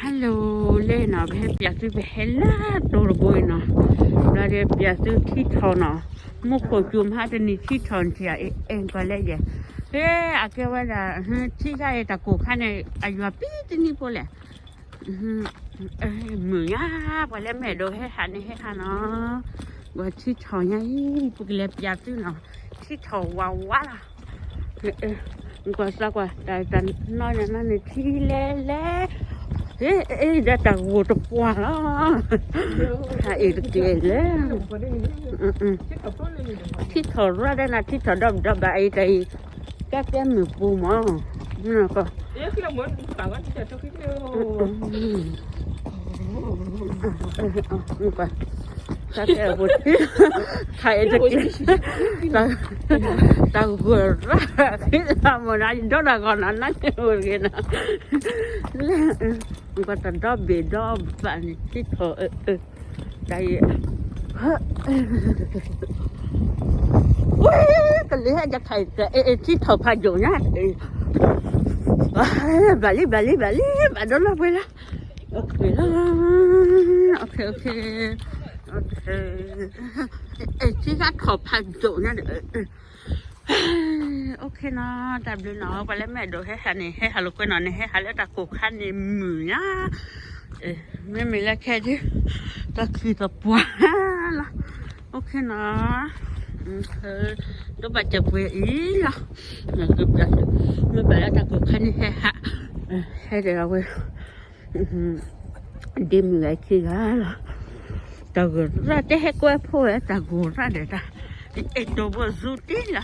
Hello လဲၣ်နီၤ, ပဟဲပၠးသု ပဟဲလၢတိၤတဘိအံၤနီၤ, ဘျီဒီးပၠးသုထံထီၣ်နီၤ, မူခိၣ်စူၤမးတနံၤထံထီၣ်နထံၣ်ဧါ, အဲၣ်ကွၢ်လဲၣ်ယဲ, ဟဲ အကဲဝဲဒၣ် ထံခါအံၤတၢ်ကိၢ်ခါန့ၣ် အယွၤပံတနံၣ်ဖိလဲၣ်, မုာ်ညါ, ပှၤလၢမဲာ်ဒိးဟဲဟးန့ၣ်ဟဲဟးနီၤ, ပှၤထံထီၣ်ညါအံၤ ပကလဲၤပၠးသုနီၤ, ထံထီၣ်ဝးဝးလီၤ. ကွၢ်စးကွၢ် တၢ်တၢ်နီၢ်ညါနီၢ်န့ၣ်ထံလဲၣ်လဲၣ်, ဟ့ၣ် အ့ၣ် ဒီးတၢ်ဂိၢ်တပှၢ်လီၤ, တၢ်အ့ၣ်တကဲလဲၣ်, ထံထီၣ်ရၣ်ဒဲးနၤ ထံထီၣ်ဒီဘၣ်ဒီဘၣ်အံၤတၢ်အံၤ, ကဲကဲမုၢ်ပူၤမး, ကီး ခါအံၤတကဲ, တၢ်ဂိၢ်ရၣ်, မ့ၢ်နဒီတၢ်ဂီၤနၤနၤန့ၣ်အိၣ်တဂ့ၤနီၤ, ကွၢ်တၢ်ဒီဘ့ၣ်ဒီဘၣ်န့ၣ် ထံထီၣ်, တၢ်အံၤ ဝဲ ကလံၤဟဲယခါအံၤ ထံထီၣ်ဖးဒိၣ်ညါ, ဘၣ်လံ ဘၣ်လံ ဘၣ်လံ ဘၣ်ဒိလီၤပှဲၤလီၤ, လီၤ, ထံဂၤထီၣ်ဖးဒိၣ်ညါဒီး OK နီၤ, တၢ်ဘျုးနီၤ, ပှၤလၢမဲာ်ဒိးဟဲဟးန့ၣ် ဟဲဟးလိာ်ကွဲနီၤ, န့ၣ်ဟဲဟးလၢတၢ်ကိၢ်ခါန့ၣ်မုာ်ညါ, မ့မ့ၢ်လၢခဲဒု တၢ်ခံးတပှၢ်လီၤ, OK နီၤ, ဒိးဘၣ်စၢၤပှဲၤအံၤလီၤ, မ့ၢ်ဘၣ်လၢတၢ်ကိၢ်ခါန့ၣ်ဟဲဟး, ဟဲဒီးအဝဲ ဒ့မုၢ်ဂၤခံဂၤလီၤ, တၢ်ဂိၢ်ရၣ်တဲဟဲကွဲဖိဝဲ တၢ်ဂိၢ်ရၣ်ဒီးတၢ်, အဲၣ်ဒိးဘိၣ်ဇူတ့ၢ်လီၤ,